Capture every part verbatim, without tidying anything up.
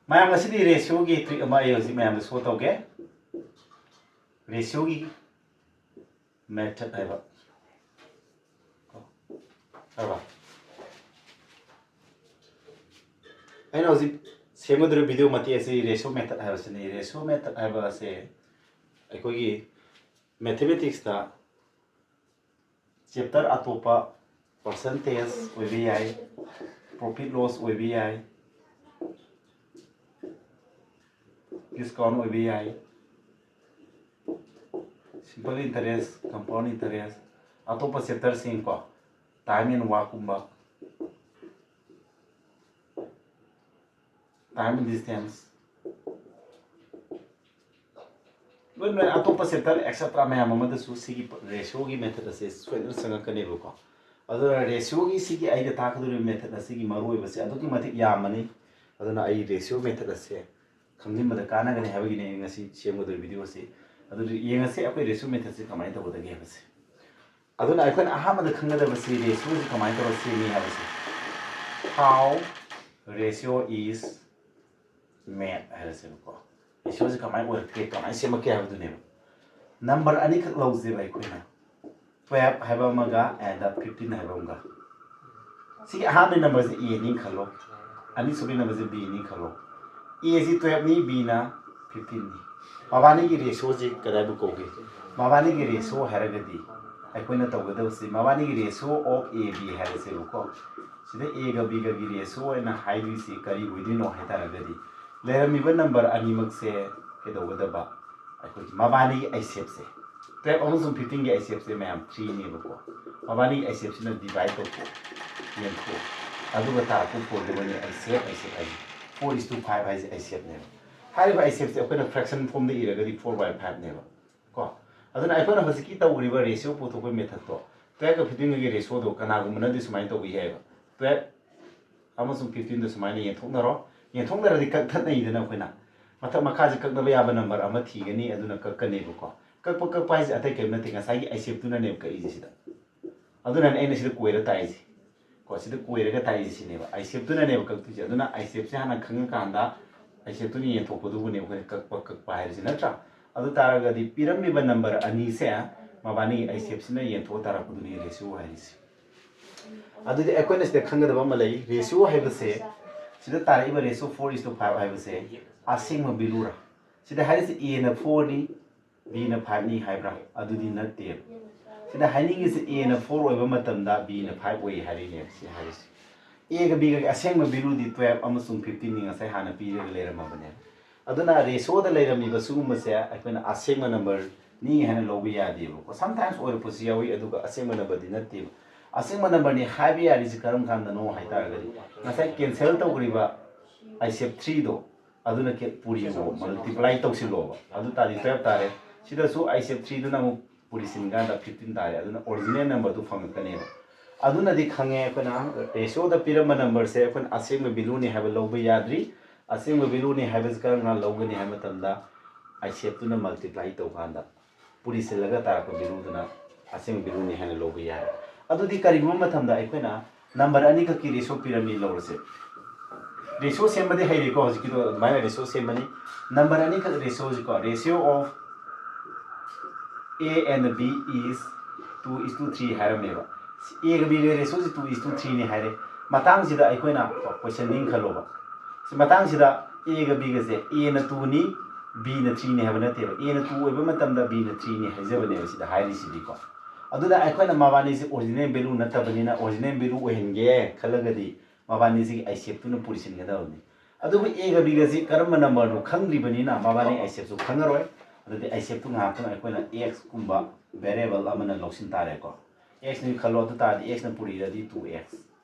ꯃꯌꯥꯝ, ꯉꯁꯤꯗꯤ ꯔꯦꯁꯤꯌꯣꯒꯤ ꯇ꯭ꯔꯤꯛ ꯑꯃ ꯑꯩ ꯍꯧꯖꯤꯛ ꯃꯌꯥꯝꯗ ꯁꯣ ꯇꯧꯒꯦ꯫ ꯔꯦꯁꯤꯌꯣꯒꯤ ꯃꯦꯊꯠ ꯍꯥꯏꯕ ꯀꯣ꯫ ꯈꯪꯉꯕ? ꯑꯩꯅ ꯍꯧꯖꯤꯛ ꯁꯦꯝꯒꯗꯧꯔꯤꯕ ꯚꯤꯗꯤꯑꯣ ꯃꯇꯦꯛ ꯑꯁꯤ ꯔꯦꯁꯤꯌꯣ ꯃꯦꯊꯠ ꯍꯥꯏꯕꯁꯤꯅꯤ꯫ ꯔꯦꯁꯤꯌꯣ ꯃꯦꯊꯠ ꯍꯥꯏꯕ ꯑꯁꯦ ꯑꯩꯈꯣꯏꯒꯤ ꯃꯦꯊꯃꯦꯇꯤꯛꯁꯇ ꯆꯦꯞꯇꯔ ꯑꯇꯣꯞꯄ, ꯄꯥꯔꯁꯦꯟꯇꯦꯖ ꯑꯣꯏꯕ ꯌꯥꯏ, ꯄ꯭ꯔꯣꯐꯤꯠ ꯂꯣꯁ ꯑꯣꯏꯕ ꯌꯥꯏ, ꯗꯤꯁꯀꯥꯎꯟ ꯑꯣꯏꯕ ꯌꯥꯏ, ꯁꯤꯝꯄꯜ ꯏꯟꯇꯔꯦꯁ, ꯀꯝꯄꯥꯎꯟ ꯏꯟꯇꯔꯦꯁ, ꯑꯇꯣꯞꯄ ꯆꯦꯞꯇꯔꯁꯤꯡ ꯀꯣ, ꯇꯥꯏꯝ ꯑꯦꯟ ꯋꯥꯔꯛꯀꯨꯝꯕ, ꯇꯥꯏꯝ ꯑꯦꯟ ꯗꯤꯁꯇꯦꯟꯁ, ꯂꯣꯏꯅ ꯑꯇꯣꯞꯄ ꯆꯦꯞꯇꯔ ꯑꯦꯛꯁꯦꯇ꯭ꯔꯥ ꯃꯌꯥꯝ ꯑꯃꯗꯁꯨ ꯁꯤꯒꯤ ꯔꯦꯁꯤꯌꯣꯒꯤ ꯃꯦꯊꯠ ꯑꯁꯦ ꯁꯣꯏꯗꯅ ꯆꯪꯉꯛꯀꯅꯦꯕꯀꯣ꯫ ꯑꯗꯨꯅ ꯔꯦꯁꯤꯌꯣꯒꯤ ꯁꯤꯒꯤ ꯑꯩꯅ ꯇꯥꯛꯀꯗꯧꯔꯤꯕ ꯃꯦꯊꯠ ꯑꯁꯤꯒꯤ ꯃꯔꯨꯑꯣꯏꯕꯁꯦ ꯑꯗꯨꯛꯀꯤ ꯃꯇꯤꯛ ꯌꯥꯝꯕꯅꯤ꯫ ꯑꯗꯨꯅ ꯑꯩ ꯔꯦꯁꯤꯌꯣ ꯃꯦꯊꯠ ꯑꯁꯦ ꯈꯪꯖꯤꯟꯕꯗ ꯀꯥꯟꯅꯒꯅꯤ ꯍꯥꯏꯕꯒꯤꯅꯤ ꯑꯩꯅ ꯉꯁꯤ ꯁꯦꯝꯒꯗꯧꯔꯤꯕ ꯚꯤꯗꯤꯑꯣ ꯑꯁꯤ꯫ ꯑꯗꯨꯗꯤ ꯌꯦꯡꯉꯁꯤ ꯑꯩꯈꯣꯏ ꯔꯦꯁꯤꯌꯣ ꯃꯦꯊꯠꯁꯦ ꯀꯃꯥꯏꯅ ꯇꯧꯒꯗꯒꯦ ꯍꯥꯏꯕꯁꯦ꯫ ꯑꯗꯨꯅ ꯑꯩꯈꯣꯏꯅ ꯑꯍꯥꯟꯕꯗ ꯈꯪꯒꯗꯕꯁꯤ ꯔꯦꯁꯤꯌꯣꯁꯤ ꯀꯃꯥꯏꯅ ꯇꯧꯔꯒ ꯁꯦꯝꯃꯤ ꯍꯥꯏꯕꯁꯦ꯫ How ratio is made ꯍꯥꯏꯔꯁꯦꯕꯀꯣ꯫ ꯔꯦꯁꯤꯌꯣꯁꯤ ꯀꯃꯥꯏꯅ ꯑꯣꯏꯔꯛꯀꯦ, ꯀꯃꯥꯏꯅ ꯁꯦꯝꯃꯛꯀꯦ ꯍꯥꯏꯕꯗꯨꯅꯦꯕ꯫ ꯅꯝꯕꯔ ꯑꯅꯤꯈꯛ ꯂꯧꯁꯦꯕ ꯑꯩꯈꯣꯏꯅ, ꯇꯨꯌꯦꯜꯞ ꯍꯥꯏꯕ ꯑꯃꯒ and ꯐꯤꯐꯇꯤꯟ ꯍꯥꯏꯕ ꯑꯃꯒ꯫ ꯁꯤꯒꯤ ꯑꯍꯥꯟꯕ ꯅꯝꯕꯔꯁꯤ ꯑꯦꯅꯤ ꯈꯜꯂꯣ, ꯑꯅꯤꯁꯨꯕꯒꯤ ꯅꯝꯕꯔꯁꯤ ꯕꯤꯅꯤ ꯈꯜꯂꯣ꯫ ꯑꯦꯁꯤ ꯇꯨꯌꯦꯜꯞꯅꯤ, ꯕꯤꯅ ꯐꯤꯐꯇꯤꯟꯅꯤ꯫ ꯃꯕꯥꯅꯤꯒꯤ ꯔꯦꯁꯤꯌꯣꯁꯤ ꯀꯗꯥꯏꯕꯨ ꯀꯧꯒꯦ? ꯃꯕꯥꯅꯤꯒꯤ ꯔꯦꯁꯤꯌꯣ ꯍꯥꯏꯔꯒꯗꯤ ꯑꯩꯈꯣꯏꯅ ꯇꯧꯒꯗꯕꯁꯤ ꯃꯕꯥꯅꯤꯒꯤ ꯔꯦꯁꯤꯌꯣ ꯑꯣꯐ ꯑꯦ ꯕꯤ ꯍꯥꯏꯔꯁꯦꯕꯀꯣ꯫ ꯁꯤꯗ ꯑꯦꯒ ꯕꯤꯒꯒꯤ ꯔꯦꯁꯤꯌꯣ ꯑꯣꯏꯅ ꯍꯥꯏꯗꯣꯏꯁꯤ ꯀꯔꯤ ꯑꯣꯏꯗꯣꯏꯅꯣ ꯍꯥꯏ ꯇꯥꯔꯒꯗꯤ, ꯂꯩꯔꯝꯃꯤꯕ ꯅꯝꯕꯔ ꯑꯅꯤꯃꯛꯁꯦ ꯀꯩꯗꯧꯒꯗꯕ? ꯑꯩꯈꯣꯏꯒꯤ ꯃꯕꯥꯅꯤꯒꯤ ꯑꯩꯁꯦꯞꯁꯦ, ꯇꯨꯌꯦꯜꯞ ꯑꯃꯁꯨꯡ ꯐꯤꯐꯇꯤꯟꯒꯤ ꯑꯩꯁꯦꯞꯁꯦ ꯃꯌꯥꯝ ꯊ꯭ꯔꯤꯅꯦꯕꯀꯣ꯫ ꯃꯕꯥꯅꯤꯒꯤ ꯑꯩꯁꯦꯞꯁꯤꯅ ꯗꯤꯚꯥꯏꯠ ꯇꯧꯊꯣꯛꯑꯣ, ꯌꯦꯟꯊꯣꯛꯑꯣ꯫ ꯑꯗꯨꯒ ꯇꯥꯔꯛꯄ ꯐꯣꯔꯗꯨꯃꯅꯤ ꯑꯩꯁꯦꯞ, ꯑꯩꯁꯦꯞ ꯍꯥꯏꯁꯦ꯫ Four is to five ꯍꯥꯏꯁꯦ ꯑꯩꯁꯦꯞꯅꯦꯕ꯫ ꯍꯥꯏꯔꯤꯕ ꯑꯩꯁꯦꯞꯁꯦ ꯑꯩꯈꯣꯏꯅ ꯐ꯭ꯔꯦꯛꯁꯟ ꯐꯣꯝꯗ ꯏꯔꯒꯗꯤ ꯐꯣꯔ ꯕꯥꯏ ꯐꯥꯏꯚꯅꯦꯕ ꯀꯣ꯫ ꯑꯗꯨꯅ ꯑꯩꯈꯣꯏꯅ ꯍꯧꯖꯤꯛꯀꯤ ꯇꯧꯔꯤꯕ ꯔꯦꯁꯤꯌꯣ ꯄꯨꯊꯣꯛꯄꯒꯤ ꯃꯦꯊꯠꯇꯣ, ꯇꯨꯌꯦꯜꯞꯀ ꯐꯤꯐꯇꯤꯟꯒꯒꯤ ꯔꯦꯁꯤꯌꯣꯗꯣ ꯀꯅꯥꯒꯨꯝꯕꯅꯗꯤ ꯁꯨꯃꯥꯏꯅ ꯇꯧꯕ ꯌꯥꯏꯑꯕ꯫ ꯇꯨꯌꯦꯜꯞ ꯑꯃꯁꯨꯡ ꯐꯤꯐꯇꯤꯟꯗꯣ ꯁꯨꯃꯥꯏꯅ ꯌꯦꯟꯊꯣꯛꯅꯔꯣ꯫ ꯌꯦꯟꯊꯣꯛꯅꯔꯗꯤ ꯀꯛꯊꯠꯅꯩꯗꯅ ꯑꯩꯈꯣꯏꯅ꯫ ꯃꯊꯛ ꯃꯈꯥꯁꯦ ꯀꯛꯅꯕ ꯌꯥꯕ ꯅꯝꯕꯔ ꯑꯃ ꯊꯤꯒꯅꯤ, ꯑꯗꯨꯅ ꯀꯛꯀꯅꯦꯕꯀꯣ꯫ ꯀꯛꯄ ꯀꯛꯄ ꯍꯥꯏꯁꯦ ꯑꯇꯩ ꯀꯔꯤꯝ ꯅꯠꯇꯦ, ꯉꯁꯥꯏꯒꯤ ꯑꯩꯁꯦꯞꯇꯨꯅꯅꯦꯕ ꯀꯛꯏꯁꯦ ꯁꯤꯗ꯫ ꯑꯗꯨꯅꯅꯦ ꯑꯩꯅ ꯁꯤꯗ ꯀꯣꯏꯔ ꯇꯥꯛꯏꯁꯦ꯫ ꯀꯣ ꯁꯤꯗ ꯀꯣꯏꯔꯒ ꯇꯥꯛꯏꯁꯦ ꯁꯤꯅꯦꯕ, ꯑꯥꯏ ꯁꯦꯞꯇꯨꯅꯅꯦꯕ ꯀꯛꯇꯣꯏꯁꯦ꯫ ꯑꯗꯨꯅ ꯑꯥꯏ ꯁꯦꯞꯁꯦ ꯍꯥꯟꯅ ꯈꯪꯉꯀꯥꯟꯗ ꯑꯥꯏ ꯁꯦꯞꯇꯨꯅ ꯌꯦꯟꯊꯣꯛꯄꯗꯨꯕꯨꯅꯦꯕ ꯑꯩꯈꯣꯏꯅ ꯀꯛꯄ ꯀꯛꯄ ꯍꯥꯏꯔꯤꯁꯦ, ꯅꯠꯇ꯭ꯔꯥ? ꯑꯗꯨ ꯇꯥꯔꯒꯗꯤ ꯄꯤꯔꯝꯃꯤꯕ ꯅꯝꯕꯔ ꯑꯅꯤꯁꯦ ꯃꯕꯥꯅꯤꯒꯤ ꯑꯥꯏ ꯁꯦꯞꯁꯤꯅ ꯌꯦꯟꯊꯣꯛꯑ ꯇꯥꯔꯛꯄꯗꯨꯅꯤ ꯔꯦꯁꯤꯑꯣ ꯍꯥꯏꯔꯤꯁꯦ꯫ ꯑꯗꯨꯗꯤ ꯑꯩꯈꯣꯏꯅ ꯁꯤꯗ ꯈꯪꯒꯗꯕ ꯑꯃ ꯂꯩ, ꯔꯦꯁꯤꯑꯣ ꯍꯥꯏꯕꯁꯦ, ꯁꯤꯗ ꯇꯥꯔꯛꯏꯕ ratio four is to five ꯍꯥꯏꯕꯁꯦ ꯑꯁꯦꯡꯕ ꯚꯦꯂꯨꯔꯥ? ꯁꯤꯗ ꯍꯥꯏꯔꯤꯁꯦ ꯑꯦꯅ ꯐꯣꯔꯅꯤ, ꯕꯤꯅ ꯐꯥꯏꯚꯅꯤ ꯍꯥꯏꯕ꯭ꯔꯥ? ꯑꯗꯨꯗꯤ ꯅꯠꯇꯦꯕ꯫ ꯁꯤꯗ ꯍꯥꯏꯅꯤꯡꯉꯤꯁꯦ ꯑꯦꯅ ꯐꯣꯔ ꯑꯣꯏꯕ ꯃꯇꯝꯗ ꯕꯤꯅ ꯐꯥꯏꯚ ꯑꯣꯏ ꯍꯥꯏꯔꯤꯅꯦꯕ ꯁꯤ ꯍꯥꯏꯔꯤꯁꯦ꯫ ꯑꯦꯒ ꯕꯤꯒꯒꯤ ꯑꯁꯦꯡꯕ ꯚꯦꯂꯨꯗꯤ twelve ꯑꯃꯁꯨꯡ fifteenꯅꯤ, ꯉꯁꯥꯏ ꯍꯥꯟꯅ ꯄꯤꯔꯒ ꯂꯩꯔꯝꯃꯕꯅꯦꯕ꯫ ꯑꯗꯨꯅ ꯔꯦꯁꯤꯑꯣꯗ ꯂꯩꯔꯝꯃꯤꯕ ꯁꯤꯒꯨꯝꯕꯁꯦ ꯑꯩꯈꯣꯏꯅ ꯑꯁꯦꯡꯕ ꯅꯝꯕꯔꯅꯤ ꯍꯥꯏꯅ ꯂꯧꯕ ꯌꯥꯗꯦꯕꯀꯣ꯫ Sometimes ꯑꯣꯏꯔꯛꯄꯁꯨ ꯌꯥꯎꯏ, ꯑꯗꯨꯒ ꯑꯁꯦꯡꯕ ꯅꯝꯕꯔꯗꯤ ꯅꯠꯇꯦꯕ꯫ ꯑꯁꯦꯡꯕ ꯅꯝꯕꯔꯅꯤ ꯍꯥꯏꯕ ꯌꯥꯔꯤꯁꯦ ꯀꯔꯝ ꯀꯥꯟꯗꯅꯣ ꯍꯥꯏꯇꯥꯔꯒꯗꯤ, ꯉꯁꯥꯏ ꯀꯦꯟꯁꯦꯜ ꯇꯧꯈ꯭ꯔꯤꯕ ꯑꯥꯏ ꯁꯦꯞ ꯊ꯭ꯔꯤꯗꯣ, ꯑꯗꯨꯅ ꯀꯦ-, ꯄꯨꯔꯤꯌꯣ, ꯃꯜꯇꯤꯄ꯭ꯂꯥꯏ ꯇꯧꯁꯤꯜꯂꯣꯕ꯫ ꯑꯗꯨ ꯇꯥꯔꯗꯤ twelve ꯇꯥꯔꯦ꯫ ꯁꯤꯗꯁꯨ ꯑꯥꯏ ꯁꯦꯞ ꯊ꯭ꯔꯤꯗꯨꯅ ꯑꯃꯨꯛ ꯄꯨꯔꯤꯁꯤꯟ ꯀꯥꯟꯗ fifteen ꯇꯥꯔꯦ꯫ ꯑꯗꯨꯅ ꯑꯣꯔꯤꯖꯤꯅꯦꯜ ꯅꯝꯕꯔꯗꯨ ꯐꯪꯉꯛꯀꯅꯦꯕ꯫ ꯑꯗꯨꯅꯗꯤ ꯈꯪꯉꯦ ꯑꯩꯈꯣꯏꯅ ꯔꯦꯁꯤꯑꯣꯗ ꯄꯤꯔꯝꯕ ꯅꯝꯕꯔꯁꯦ ꯑꯩꯈꯣꯏꯅ ꯑꯁꯦꯡꯕ ꯚꯦꯂꯨꯅꯤ ꯍꯥꯏꯕ ꯂꯧꯕ ꯌꯥꯗ꯭ꯔꯤ꯫ ꯑꯁꯦꯡꯕ ꯚꯦꯂꯨꯅꯤ ꯍꯥꯏꯕꯁꯤ ꯀꯔꯝ ꯀꯥꯟꯗ ꯂꯧꯒꯅꯤ ꯍꯥꯏꯕ ꯃꯇꯝꯗ, ꯑꯥꯏ ꯁꯦꯞꯇꯨꯅ ꯃꯜꯇꯤꯄ꯭ꯂꯥꯏ ꯇꯧꯀꯥꯟꯗ, ꯄꯨꯔꯤꯁꯤꯜꯂꯒ ꯇꯥꯔꯛꯄ ꯚꯦꯂꯨꯗꯨꯅ ꯑꯁꯦꯡꯕ ꯚꯦꯂꯨꯅꯤ ꯍꯥꯏꯅ ꯂꯧꯕ ꯌꯥꯏ꯫ ꯑꯗꯨꯗꯤ ꯀꯔꯤꯒꯨꯝꯕ ꯃꯇꯝꯗ ꯑꯩꯈꯣꯏꯅ ꯅꯝꯕꯔ ꯑꯅꯤꯈꯛꯀꯤ ꯔꯦꯁꯤꯑꯣ ꯄꯤꯔꯝꯃꯤ ꯂꯧꯔꯁꯦ꯫ ꯔꯦꯁꯤꯑꯣ ꯁꯦꯝꯕꯗꯤ ꯍꯩꯔꯦꯀꯣ ꯍꯧꯖꯤꯛꯀꯤꯗꯣ, ꯑꯗꯨꯃꯥꯏꯅ ꯔꯦꯁꯤꯑꯣ ꯁꯦꯝꯕꯅꯤ꯫ ꯅꯝꯕꯔ ꯑꯅꯤꯈꯛ ꯔꯦꯁꯤꯑꯣꯁꯤꯀꯣ, ratio of A and B is two is to three ꯍꯥꯏꯔꯝꯃꯦꯕ꯫ ꯑꯦꯒ ꯕꯤꯒ ꯔꯦꯁꯤꯑꯣꯁꯤ two is to threeꯅꯤ ꯍꯥꯏꯔꯦ꯫ ꯃꯇꯥꯡꯁꯤꯗ ꯑꯩꯈꯣꯏꯅ ꯀꯣꯏꯁꯟ ꯈꯜꯂꯣꯕ꯫ ꯁꯤ ꯃꯇꯥꯡꯁꯤꯗ ꯑꯦꯒ ꯕꯤꯒꯁꯦ, ꯑꯦꯅ ꯇꯨꯅꯤ, ꯕꯤꯅ ꯊ꯭ꯔꯤꯅꯤ ꯍꯥꯏꯕ ꯅꯠꯇꯦꯕ꯫ ꯑꯦꯅ ꯇꯨ ꯑꯣꯏꯕ ꯃꯇꯝꯗ ꯕꯤꯅ ꯊ꯭ꯔꯤꯅꯤ ꯍꯥꯏꯖꯕꯅꯦꯕ ꯁꯤꯗ ꯍꯥꯏꯔꯤꯁꯤꯗꯤꯀꯣ꯫ ꯑꯗꯨꯅ ꯑꯩꯈꯣꯏꯅ ꯃꯕꯥꯅꯤꯁꯦ ꯑꯣꯔꯤꯖꯤꯅꯦꯜ ꯚꯦꯂꯨ ꯅꯠꯇꯕꯅꯤꯅ, ꯑꯣꯔꯤꯖꯤꯅꯦꯜ ꯚꯦꯂꯨ ꯑꯣꯏꯍꯟꯒꯦ ꯈꯜꯂꯒꯗꯤ ꯃꯕꯥꯅꯤꯁꯤꯒꯤ ꯑꯥꯏ ꯁꯦꯞꯇꯨꯅ ꯄꯨꯔꯤꯁꯤꯟꯒꯗꯕꯅꯤ꯫ ꯑꯗꯨꯕꯨ ꯑꯦꯒ ꯕꯤꯒꯁꯤ ꯀꯔꯝꯕ ꯅꯝꯕꯔꯅꯣ ꯈꯪꯗ꯭ꯔꯤꯕꯅꯤꯅ ꯃꯕꯥꯅꯤ ꯑꯥꯏ ꯁꯦꯞꯁꯨ ꯈꯪꯉꯔꯣꯏ꯫ ꯑꯗꯨꯗꯤ ꯑꯥꯏ ꯁꯦꯞꯇꯨ ꯉꯥꯏꯍꯥꯛꯇꯪ ꯑꯩꯈꯣꯏꯅ ꯑꯦꯛꯁꯀꯨꯝꯕ ꯚꯦꯔꯤꯌꯦꯕꯜ ꯑꯃꯅ ꯂꯧꯁꯤꯟ ꯇꯥꯔꯦꯀꯣ꯫ ꯑꯦꯛꯁꯅꯤ ꯈꯜꯂꯣ, ꯑꯗꯨ ꯇꯥꯔꯗꯤ ꯑꯦꯛꯁꯅ ꯄꯨꯔꯤꯔꯗꯤ two x,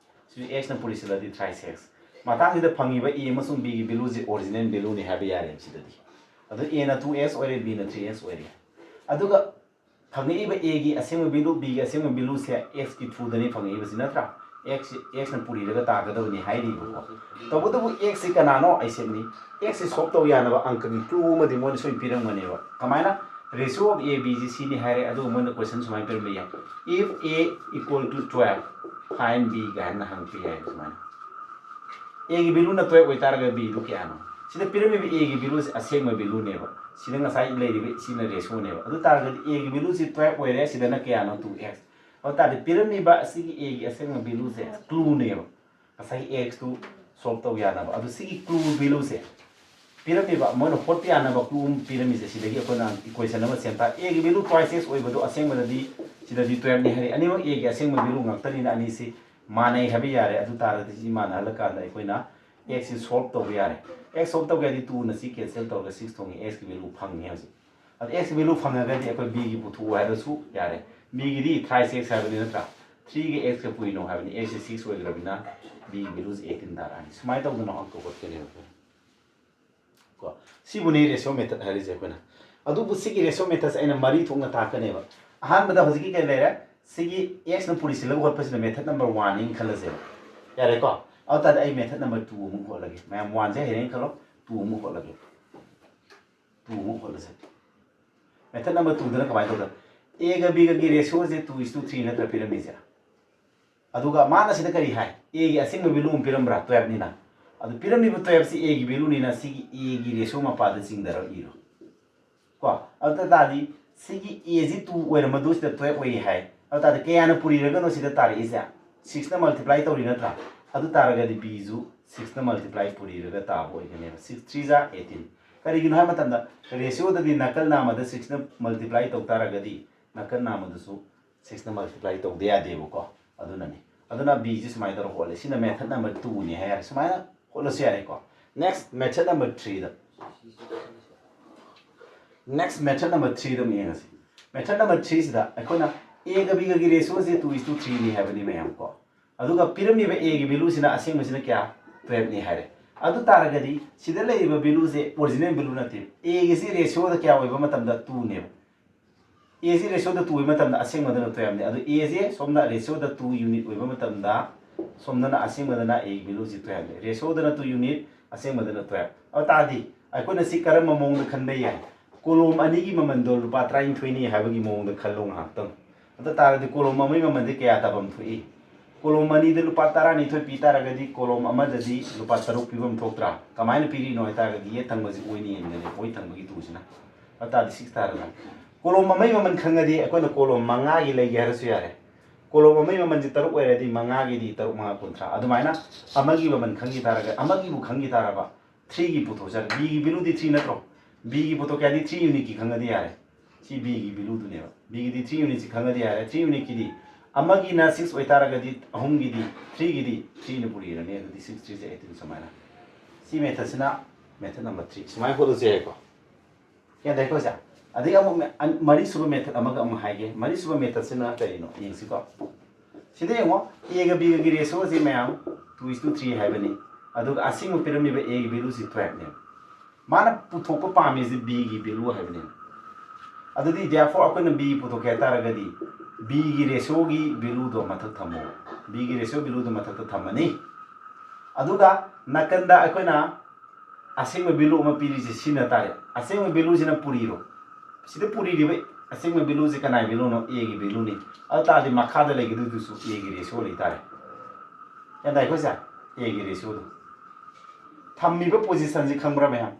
ꯁꯤ ꯑꯦꯛꯁꯅ ꯄꯨꯔꯤꯁꯤꯜꯂꯗꯤ thrice x꯫ ꯃꯇꯥꯡꯁꯤꯗ ꯐꯪꯉꯤꯕ ꯑꯦ ꯑꯃꯁꯨꯡ ꯕꯤꯒꯤ ꯚꯦꯂꯨꯁꯤ ꯑꯣꯔꯤꯖꯤꯅꯦꯜ ꯚꯦꯂꯨꯅꯤ ꯍꯥꯏꯕ ꯌꯥꯔꯦꯕ ꯁꯤꯗꯗꯤ꯫ ꯑꯗꯨ ꯑꯦꯅ two x ꯑꯣꯏꯔꯦ, ꯕꯤꯅ three x ꯑꯣꯏꯔꯦ꯫ ꯑꯗꯨꯒ ꯐꯪꯉꯛꯏꯕ ꯑꯦꯒꯤ ꯑꯁꯦꯡꯕ ꯚꯦꯂꯨ, ꯕꯤꯒꯤ ꯑꯁꯦꯡꯕ ꯚꯦꯂꯨꯁꯦ ꯑꯦꯛꯁꯀꯤ ꯊ꯭ꯔꯨꯗꯅꯤ ꯐꯪꯉꯛꯏꯕꯁꯤ, ꯅꯠꯇ꯭ꯔꯥ? ꯑꯦꯛꯁ, ꯑꯦꯛꯁꯅ ꯄꯨꯔꯤꯔꯒ ꯇꯥꯒꯗꯕꯅꯤ ꯍꯥꯏꯔꯤꯕꯀꯣ꯫ ꯇꯧꯕꯇꯕꯨ ꯑꯦꯛꯁꯁꯤ ꯀꯅꯥꯅꯣ? ꯑꯥꯏ ꯁꯦꯞꯅꯤ꯫ ꯑꯦꯛꯁꯁꯤ ꯁꯣꯜꯕ ꯇꯧ ꯌꯥꯅꯕ ꯑꯪꯀꯒꯤ ꯀ꯭ꯂꯨ ꯑꯃꯗꯤ ꯃꯣꯏꯅ ꯁꯣꯏ ꯄꯤꯔꯝꯒꯅꯦꯕ꯫ ꯀꯃꯥꯏꯅ? Ratio of A, B ꯁꯤ ꯁꯤꯅꯤ ꯍꯥꯏꯔꯦ, ꯑꯗꯨꯒ ꯃꯣꯏꯅ ꯀꯣꯏꯁꯟ ꯁꯨꯃꯥꯏꯅ ꯄꯤꯔꯝꯕ ꯌꯥꯏ, if A equal to twelve, Find B ꯀꯥꯏꯅ ꯍꯪꯉꯛꯄ ꯌꯥꯏ ꯁꯨꯃꯥꯏꯅ꯫ A ꯒꯤ value ꯅ twelve ꯑꯣꯏꯇꯥꯔꯒꯗꯤ B ꯗꯨ ꯀꯌꯥꯅꯣ? ꯁꯤꯗ ꯄꯤꯔꯝꯃꯤꯕ A ꯒꯤ value ꯁꯦ ꯑꯁꯦꯡꯕ value ꯅꯦꯕ, ꯁꯤꯗ ꯉꯁꯥꯏ ꯂꯩꯔꯤꯕ ꯁꯤꯅ ratio ꯅꯦꯕ꯫ ꯑꯗꯨ ꯇꯥꯔꯒꯗꯤ A ꯒꯤ value ꯁꯤ twelve ꯑꯣꯏꯔꯦ, ꯁꯤꯗꯅ ꯀꯌꯥꯅꯣ? Two x꯫ ꯑꯗꯨ ꯇꯥꯔꯗꯤ ꯄꯤꯔꯝꯃꯤꯕ ꯑꯁꯤꯒꯤ A ꯒꯤ ꯑꯁꯦꯡꯕ value ꯁꯦ clue ꯅꯦꯕ, ꯉꯁꯥꯏꯒꯤ x ꯇꯨ solve ꯇꯧ ꯌꯥꯅꯕ꯫ ꯑꯗꯨ ꯁꯤꯒꯤ clue value ꯁꯦ ꯄꯤꯔꯝꯃꯤꯕ, ꯃꯣꯏꯅ ꯍꯣꯠꯄ ꯌꯥꯅꯕ clue ꯑꯃ ꯄꯤꯔꯝꯃꯤꯁꯦ, ꯁꯤꯗꯒꯤ ꯑꯩꯈꯣꯏꯅ equation ꯑꯃ ꯁꯦꯝ ꯇꯥꯔꯦ꯫ A ꯒꯤ value twice x ꯑꯣꯏꯕꯗꯣ ꯑꯁꯦꯡꯕꯗꯗꯤ ꯁꯤꯗꯗꯤ twelve ꯅꯤ ꯍꯥꯏꯔꯛꯏ꯫ ꯑꯅꯤꯃꯛ A ꯒꯤ ꯑꯁꯦꯡꯕ value ꯉꯥꯛꯇꯅꯤꯅ ꯑꯅꯤꯁꯤ ꯃꯥꯟꯅꯩ ꯍꯥꯏꯕ ꯌꯥꯔꯦ꯫ ꯑꯗꯨ ꯇꯥꯔꯒꯗꯤ ꯁꯤ ꯃꯥꯟꯅꯍꯜꯂꯀꯥꯟꯗ ꯑꯩꯈꯣꯏꯅ x ꯁꯤ solve ꯇꯧꯕ ꯌꯥꯔꯦ꯫ X solve ꯇꯧꯒꯦ ꯍꯥꯏꯗꯤ two ꯅ ꯁꯤ cancel ꯇꯧꯔꯒ six ꯊꯣꯡꯉꯤ, x ꯀꯤ value ꯐꯪꯉꯦ ꯍꯧꯖꯤꯛ꯫ ꯑꯗ x ꯀꯤ value ꯐꯪꯉꯒꯗꯤ ꯑꯩꯈꯣꯏ B ꯒꯤ ꯄꯨꯊꯣꯛꯎ ꯍꯥꯏꯔꯁꯨ ꯌꯥꯔꯦ꯫ B ꯒꯤꯗꯤ thrice x ꯍꯥꯏꯕꯅꯤ ꯅꯠꯇ꯭ꯔꯥ? Three ꯒ x ꯀ ꯄꯨꯏꯅꯣ ꯍꯥꯏꯕꯅꯤ, x ꯁꯤ six ꯑꯣꯏꯈ꯭ꯔꯕꯅꯤꯅ B ꯒꯤ value ꯁꯤ eighteen ꯇꯥꯔꯛꯑꯅꯤ꯫ ꯁꯨꯃꯥꯏꯅ ꯇꯧꯗꯅ ꯑꯪꯀ ꯍꯣꯠꯀꯅꯦꯕ ꯑꯩꯈꯣꯏꯅ꯫ ꯀꯣ, ꯁꯤꯕꯨꯅꯤ ratio method ꯍꯥꯏꯔꯤꯁꯦ ꯑꯩꯈꯣꯏꯅ꯫ ꯑꯗꯨꯕꯨ ꯁꯤꯒꯤ ratio method ꯁꯦ ꯑꯩꯅ ꯃꯔꯤ ꯊꯣꯛꯅ ꯇꯥꯛꯀꯅꯦꯕ꯫ ꯑꯍꯥꯟꯕꯗ ꯍꯧꯖꯤꯛꯀꯤ ꯀꯩ ꯂꯩꯔꯦ? ꯁꯤꯒꯤ x ꯅ ꯄꯨꯔꯤꯁꯤꯜꯂꯒ ꯍꯣꯠꯄꯁꯤꯅ method number one ꯅꯤ ꯈꯜꯂꯁꯦꯕ꯫ ꯌꯥꯔꯦꯀꯣ? ꯑꯗꯨ ꯇꯥꯔꯗꯤ ꯑꯩ method number two ꯑꯃꯨꯛ ꯍꯣꯠꯂꯒꯦ꯫ ꯃꯌꯥꯝ one ꯁꯦ ꯍꯩꯔꯦꯅ ꯈꯜꯂꯣ, two ꯑꯃꯨꯛ ꯍꯣꯠꯂꯒꯦ꯫ Two ꯑꯃꯨꯛ ꯍꯣꯠꯂꯁꯦ꯫ Method number two ꯗꯅ ꯀꯃꯥꯏꯅ ꯇꯧꯗ? A ꯒ B ꯒꯒꯤ ratio say two is to three ꯅꯠꯇ꯭ꯔ ꯄꯤꯔꯝꯃꯤꯁꯦ? ꯑꯗꯨꯒ ꯃꯥꯅ ꯁꯤꯗ ꯀꯔꯤ ꯍꯥꯏ? A ꯒꯤ ꯑꯁꯦꯡꯕ value ꯑꯃ ꯄꯤꯔꯝꯕ꯭ꯔꯥ? Twelve ꯅꯤꯅ꯫ ꯑꯗꯨ ꯄꯤꯔꯝꯃꯤꯕ twelve ꯁꯤ A ꯒꯤ value ꯅꯤꯅ ꯁꯤꯒꯤ A ꯒꯤ ratio ꯃꯄꯥꯗ ꯆꯤꯡꯊꯔ ꯏꯔꯣ꯫ ꯀꯣ, ꯑꯗꯨ ꯇꯥꯔꯗꯤ ꯁꯤꯒꯤ A ꯁꯤ two ꯑꯣꯏꯔꯝꯕꯗꯨ ꯁꯤꯗ twelve ꯑꯣꯏ ꯍꯥꯏ꯫ ꯑꯗꯨ ꯇꯥꯔꯗꯤ ꯀꯌꯥꯅ ꯄꯨꯔꯤꯔꯒꯅꯣ ꯁꯤꯗ ꯇꯥꯔꯛꯏꯁꯦ? Six ꯅ multiply ꯇꯧꯔꯤ ꯅꯠꯇ꯭ꯔꯥ? ꯑꯗꯨ ꯇꯥꯔꯒꯗꯤ B ꯁꯨ six ꯅ multiply ꯄꯨꯔꯤꯔꯒ ꯇꯥꯕ ꯑꯣꯏꯒꯅꯦꯕ꯫ Six three ꯖꯥ eighteen꯫ ꯀꯔꯤꯒꯤꯅꯣ ꯍꯥꯏꯕ ꯃꯇꯝꯗ ratio ꯗꯗꯤ ꯅꯥꯀꯜ ꯅꯥꯝꯃꯗ six ꯅ multiply ꯇꯧ ꯇꯥꯔꯒꯗꯤ ꯅꯥꯀꯜ ꯅꯥꯝꯃꯗꯁꯨ six ꯅ multiply ꯇꯧꯗ ꯌꯥꯗꯦꯕꯀꯣ꯫ ꯑꯗꯨꯅꯅꯤ꯫ ꯑꯗꯨꯅ B ꯁꯤ ꯁꯨꯃꯥꯏꯅ ꯇꯧꯔ ꯍꯣꯠꯂꯦ꯫ ꯁꯤꯅ method number two ꯅꯤ ꯍꯥꯏꯔꯦ꯫ ꯁꯨꯃꯥꯏꯅ ꯍꯣꯠꯂꯁꯨ ꯌꯥꯔꯦꯀꯣ꯫ Next method number three ꯗ꯫ Next method number three ꯗ ꯑꯃꯨꯛ ꯌꯦꯡꯉꯁꯤ꯫ Method number three ꯁꯤꯗ ꯑꯩꯈꯣꯏꯅ A ꯒ B ꯒꯒꯤ ratio say two is to three ꯅꯤ ꯍꯥꯏꯕꯅꯤ ꯃꯌꯥꯝ ꯀꯣ꯫ ꯑꯗꯨꯒ ꯄꯤꯔꯝꯃꯤꯕ A ꯒꯤ value ꯁꯤꯅ ꯑꯁꯦꯡꯕꯁꯤꯅ ꯀꯌꯥ? Twelve ꯅꯤ ꯍꯥꯏꯔꯦ꯫ ꯑꯗꯨ ꯇꯥꯔꯒꯗꯤ ꯁꯤꯗ ꯂꯩꯔꯤꯕ value ꯁꯦ original value ꯅꯠꯇꯦ꯫ A ꯒꯤꯁꯤ ratio ꯗ ꯀꯌꯥ ꯑꯣꯏꯕ ꯃꯇꯝꯗ? Two ꯅꯦꯕ꯫ A ꯁꯤ ratio ꯗ two ꯑꯣꯏꯕ ꯃꯇꯝꯗ ꯑꯁꯦꯡꯕꯗꯅ twelve ꯅꯤ꯫ ꯑꯗꯨ A ꯁꯦ ꯁꯣꯝꯗ ratio ꯗ two unit ꯑꯣꯏꯕ ꯃꯇꯝꯗ ꯁꯣꯝꯗꯅ ꯑꯁꯦꯡꯕꯗꯅ A ꯒꯤ value ꯁꯤ twelve ꯅꯤ꯫ Ratio ꯗꯅ two unit, ꯑꯁꯦꯡꯕꯗꯅ twelve꯫ ꯑꯗꯨ ꯇꯥꯔꯗꯤ ꯑꯩꯈꯣꯏꯅ ꯁꯤ ꯀꯔꯝꯕ ꯃꯑꯣꯡꯗ ꯈꯟꯕ ꯌꯥꯏ? Column ꯑꯅꯤꯒꯤ ꯃꯃꯜꯗꯣ ꯂꯨꯄꯥ ꯇꯔꯥꯅꯤꯊꯣꯏꯅꯤ ꯍꯥꯏꯕꯒꯤ ꯃꯑꯣꯡꯗ ꯈꯜꯂꯣ ꯉꯥꯏꯍꯥꯛꯇꯪ꯫ ꯑꯗꯨ ꯇꯥꯔꯒꯗꯤ column ꯑꯃꯒꯤ ꯃꯃꯜꯗꯤ ꯀꯌꯥ ꯇꯥꯐꯝ ꯊꯣꯛꯏ? ꯀꯣꯂꯣꯝ ꯑꯅꯤꯗ ꯂꯨꯄꯥ ꯇꯔꯥꯅꯤꯊꯣꯏ ꯄꯤ ꯇꯥꯔꯒꯗꯤ ꯀꯣꯂꯣꯝ ꯑꯃꯗꯗꯤ ꯂꯨꯄꯥ ꯇꯔꯨꯛ ꯄꯤꯐꯝ ꯊꯣꯛꯇ꯭ꯔꯥ? ꯀꯃꯥꯏꯅ ꯄꯤꯔꯤꯅꯣ ꯍꯥꯏꯇꯥꯔꯒꯗꯤ ꯌꯦꯠ ꯊꯪꯕꯁꯤ ꯑꯣꯏꯅ ꯌꯦꯡꯒꯅꯤ, ꯑꯣꯏ ꯊꯪꯕꯒꯤ ꯇꯨꯁꯤꯅ꯫ ꯑꯗꯨ ꯇꯥꯔꯗꯤ ꯁꯤꯛꯁ ꯇꯥꯔꯒ ꯀꯣꯂꯣꯝ ꯑꯃꯒꯤ ꯃꯃꯜ ꯈꯪꯉꯗꯤ ꯑꯩꯈꯣꯏꯅ ꯀꯣꯂꯣꯝ ꯃꯉꯥꯒꯤ ꯂꯩꯒꯦ ꯍꯥꯏꯔꯁꯨ ꯌꯥꯔꯦ꯫ ꯀꯣꯂꯣꯝ ꯑꯃꯒꯤ ꯃꯃꯜꯁꯤ ꯇꯔꯨꯛ ꯑꯣꯏꯔꯗꯤ ꯃꯉꯥꯒꯤꯗꯤ ꯇꯔꯨꯛ ꯃꯉꯥ ꯀꯨꯟꯊ꯭ꯔꯥ꯫ ꯑꯗꯨꯃꯥꯏꯅ ꯑꯃꯒꯤ ꯃꯃꯜ ꯈꯪꯈꯤ ꯇꯥꯔꯒ, ꯑꯃꯒꯤꯕꯨ ꯈꯪꯈꯤ ꯇꯥꯔꯕ, ꯊ꯭ꯔꯤꯒꯤ ꯄꯨꯊꯣꯛꯆꯔꯦ꯫ ꯕꯤꯒꯤ ꯚꯦꯂꯨꯗꯤ ꯊ꯭ꯔꯤ ꯅꯠꯇ꯭ꯔꯣ? ꯕꯤꯒꯤ ꯄꯨꯊꯣꯛꯀꯦ ꯍꯥꯏꯗꯤ ꯊ꯭ꯔꯤ ꯌꯨꯅꯤꯠꯀꯤ ꯈꯪꯉꯗꯤ ꯌꯥꯔꯦ꯫ ꯁꯤ ꯕꯤꯒꯤ ꯚꯦꯂꯨꯗꯨꯅꯦꯕ꯫ ꯕꯤꯒꯤꯗꯤ ꯊ꯭ꯔꯤ ꯌꯨꯅꯤꯠꯁꯤ ꯈꯪꯉꯗꯤ ꯌꯥꯔꯦ꯫ ꯊ꯭ꯔꯤ ꯌꯨꯅꯤꯠꯀꯤꯗꯤ ꯑꯃꯒꯤꯅ ꯁꯤꯛꯁ ꯑꯣꯏꯇꯥꯔꯒꯗꯤ ꯑꯍꯨꯝꯒꯤꯗꯤ, ꯊ꯭ꯔꯤꯒꯤꯗꯤ ꯊ꯭ꯔꯤꯅ ꯄꯨꯔꯤꯔꯅꯤ꯫ ꯑꯗꯨꯗꯤ ꯁꯤꯛꯁ ꯊ꯭ꯔꯤꯁꯦ ꯑꯩꯠꯇꯤꯟ ꯁꯨꯃꯥꯏꯅ꯫ ꯁꯤ ꯃꯦꯊꯠꯁꯤꯅ ꯃꯦꯊꯠ ꯅꯝꯕꯔ ꯊ꯭ꯔꯤ꯫ ꯁꯨꯃꯥꯏꯅ ꯍꯣꯠꯂꯁꯨ ꯌꯥꯏꯀꯣ꯫ ꯒ꯭ꯌꯥꯟ ꯇꯥꯏꯀꯣ ꯁꯦ? ꯑꯗꯒꯤ ꯑꯃꯨꯛ ꯃꯦ-, ꯑꯟ-, ꯃꯔꯤꯁꯨꯕ ꯃꯦꯊꯠ ꯑꯃꯒ ꯑꯃꯨꯛ ꯍꯥꯏꯒꯦ꯫ ꯃꯔꯤꯁꯨꯕ ꯃꯦꯊꯠꯁꯤꯅ ꯀꯔꯤꯅꯣ? ꯌꯦꯡꯁꯤꯀꯣ꯫ ꯁꯤꯗ ꯌꯦꯡꯉꯣ, ꯑꯦꯒ ꯕꯤꯒꯒꯤ ꯔꯦꯁꯤꯌꯣ ꯑꯁꯤ ꯃꯌꯥꯝ two is to three ꯍꯥꯏꯕꯅꯤ꯫ ꯑꯗꯨꯒ ꯑꯁꯦꯡꯕ ꯄꯤꯔꯝꯃꯤꯕ ꯑꯦꯒꯤ ꯚꯦꯂꯨꯁꯤ ꯇꯨꯌꯦꯜꯐꯅꯦꯕ꯫ ꯃꯥꯅ ꯄꯨꯊꯣꯛꯄ ꯄꯥꯝꯃꯤꯁꯤ ꯕꯤꯒꯤ ꯚꯦꯂꯨ ꯍꯥꯏꯕꯅꯦꯕ꯫ ꯑꯗꯨꯗꯤ therefore ꯑꯩꯈꯣꯏꯅ ꯕꯤ ꯄꯨꯊꯣꯛꯀꯦ ꯍꯥꯏ ꯇꯥꯔꯒꯗꯤ ꯕꯤꯒꯤ ꯔꯦꯁꯤꯌꯣꯒꯤ ꯚꯦꯂꯨꯗꯣ ꯃꯊꯛ ꯊꯝꯃꯣ꯫ ꯕꯤꯒꯤ ꯔꯦꯁꯤꯌꯣ ꯚꯦꯂꯨꯗꯣ ꯃꯊꯛꯇ ꯊꯝꯃꯅꯤ꯫ ꯑꯗꯨꯒ ꯅꯥꯀꯟꯗ ꯑꯩꯈꯣꯏꯅ ꯑꯁꯦꯡꯕ ꯚꯦꯂꯨ ꯑꯃ ꯄꯤꯔꯤꯁꯦ ꯁꯤꯖꯤꯟꯅ ꯇꯥꯔꯦ꯫ ꯑꯁꯦꯡꯕ ꯚꯦꯂꯨꯁꯤꯅ ꯄꯨꯔꯤꯔꯣ? ꯁꯤꯗ ꯄꯨꯔꯤꯔꯤꯕ ꯑꯁꯦꯡꯕ ꯚꯦꯂꯨꯁꯦ ꯀꯅꯥꯏ ꯚꯦꯂꯨꯅꯣ? ꯑꯦꯒꯤ ꯚꯦꯂꯨꯅꯤ꯫ ꯑꯗꯨ ꯇꯥꯔꯗꯤ ꯃꯈꯥꯗ ꯂꯩꯒꯗꯣꯏꯗꯨꯁꯨ ꯑꯦꯒꯤ ꯔꯦꯁꯤꯌꯣ ꯂꯩ ꯇꯥꯔꯦ꯫ ꯒ꯭ꯌꯥꯟ ꯇꯥꯏꯀꯣ ꯁꯦ? ꯑꯦꯒꯤ ꯔꯦꯁꯤꯌꯣꯗꯣ꯫ ꯊꯝꯃꯤꯕ ꯄꯣꯖꯤꯁꯟꯁꯤ ꯈꯪꯕ꯭ꯔꯥ ꯃꯌꯥꯝ?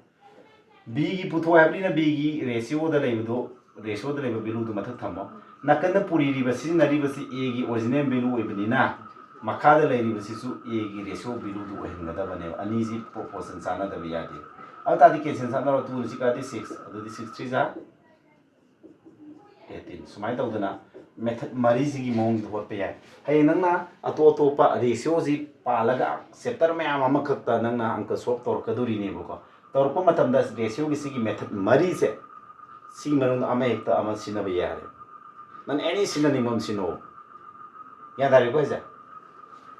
ꯕꯤꯒꯤ ꯄꯨꯊꯣꯛ ꯍꯥꯏꯕꯅꯤꯅ ꯕꯤꯒꯤ ꯔꯦꯁꯤꯌꯣꯗ ꯂꯩꯕꯗꯣ, ꯔꯦꯁꯤꯌꯣꯗ ꯂꯩꯕ ꯚꯦꯂꯨꯗꯨ ꯃꯊꯛ ꯊꯝꯃꯣ꯫ ꯅꯥꯀꯟꯗ ꯄꯨꯔꯤꯔꯤꯕ, ꯁꯤꯖꯤꯟꯅꯔꯤꯕꯁꯤ ꯑꯦꯒꯤ ꯑꯣꯔꯤꯖꯤꯅꯦꯜ ꯚꯦꯂꯨ ꯑꯣꯏꯕꯅꯤꯅ ꯃꯈꯥꯗ ꯂꯩꯔꯤꯕꯁꯤꯁꯨ ꯑꯦꯒꯤ ꯔꯦꯁꯤꯌꯣ ꯚꯦꯂꯨꯗꯨ ꯑꯣꯏꯍꯟꯒꯗꯕꯅꯦꯕ꯫ ꯑꯅꯤꯁꯤ ꯄ꯭ꯔꯣꯄꯣꯔꯁꯟ ꯆꯥꯟꯅꯗꯕ ꯌꯥꯗꯦ꯫ ꯑꯗꯨ ꯇꯥꯔꯗꯤ ꯀꯦꯟꯁꯦꯜ ꯆꯠꯅꯔꯣ꯫ ꯇꯨꯅ ꯁꯤ ꯀꯥꯗꯤ ꯁꯤꯛꯁ, ꯑꯗꯨꯗꯤ ꯁꯤꯛꯁ ꯊ꯭ꯔꯤ ꯖꯥ ꯑꯩꯠꯇꯤꯟ꯫ ꯁꯨꯃꯥꯏꯅ ꯇꯧꯗꯅ ꯃꯦꯊꯠ ꯃꯔꯤꯁꯤꯒꯤ ꯃꯑꯣꯡꯁꯤꯗ ꯍꯣꯠꯄ ꯌꯥꯏ꯫ ꯍꯌꯦꯡ ꯅꯪꯅ ꯑꯇꯣꯞ ꯑꯇꯣꯞꯄ ꯔꯦꯁꯤꯌꯣꯁꯤ ꯄꯥꯜꯂꯒ ꯆꯦꯞꯇꯔ ꯃꯌꯥꯝ ꯑꯃꯈꯛꯇ ꯅꯪꯅ ꯑꯪꯀ ꯁꯣꯜꯕ ꯇꯧꯔꯛꯀꯗꯣꯔꯤꯅꯦꯕꯀꯣ꯫ ꯇꯧꯔꯛꯄ ꯃꯇꯝꯗ ꯔꯦꯁꯤꯌꯣꯒꯤ ꯁꯤꯒꯤ ꯃꯦꯊꯠ ꯃꯔꯤꯁꯦ, ꯁꯤꯒꯤ ꯃꯅꯨꯡꯗ ꯑꯃ ꯍꯦꯛꯇ ꯑꯃ ꯁꯤꯖꯤꯟꯅꯕ ꯌꯥꯔꯦ꯫ ꯅꯪ ꯑꯦꯅꯤ ꯁꯤꯖꯤꯟꯅꯅꯤꯡꯕ ꯑꯃ ꯁꯤꯖꯤꯟꯅꯧ꯫ ꯒ꯭ꯌꯥꯟ ꯇꯥꯔꯦꯀꯣ ꯍꯥꯏꯁꯦ?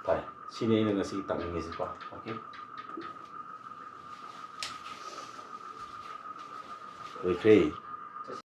ꯐꯔꯦ, ꯁꯤꯅꯤ ꯑꯩꯅ ꯉꯁꯤ ꯇꯥꯛꯅꯤꯡꯉꯤꯁꯤꯀꯣ꯫ ꯑꯣꯀꯦ, ꯂꯣꯏꯈ꯭ꯔꯦ꯫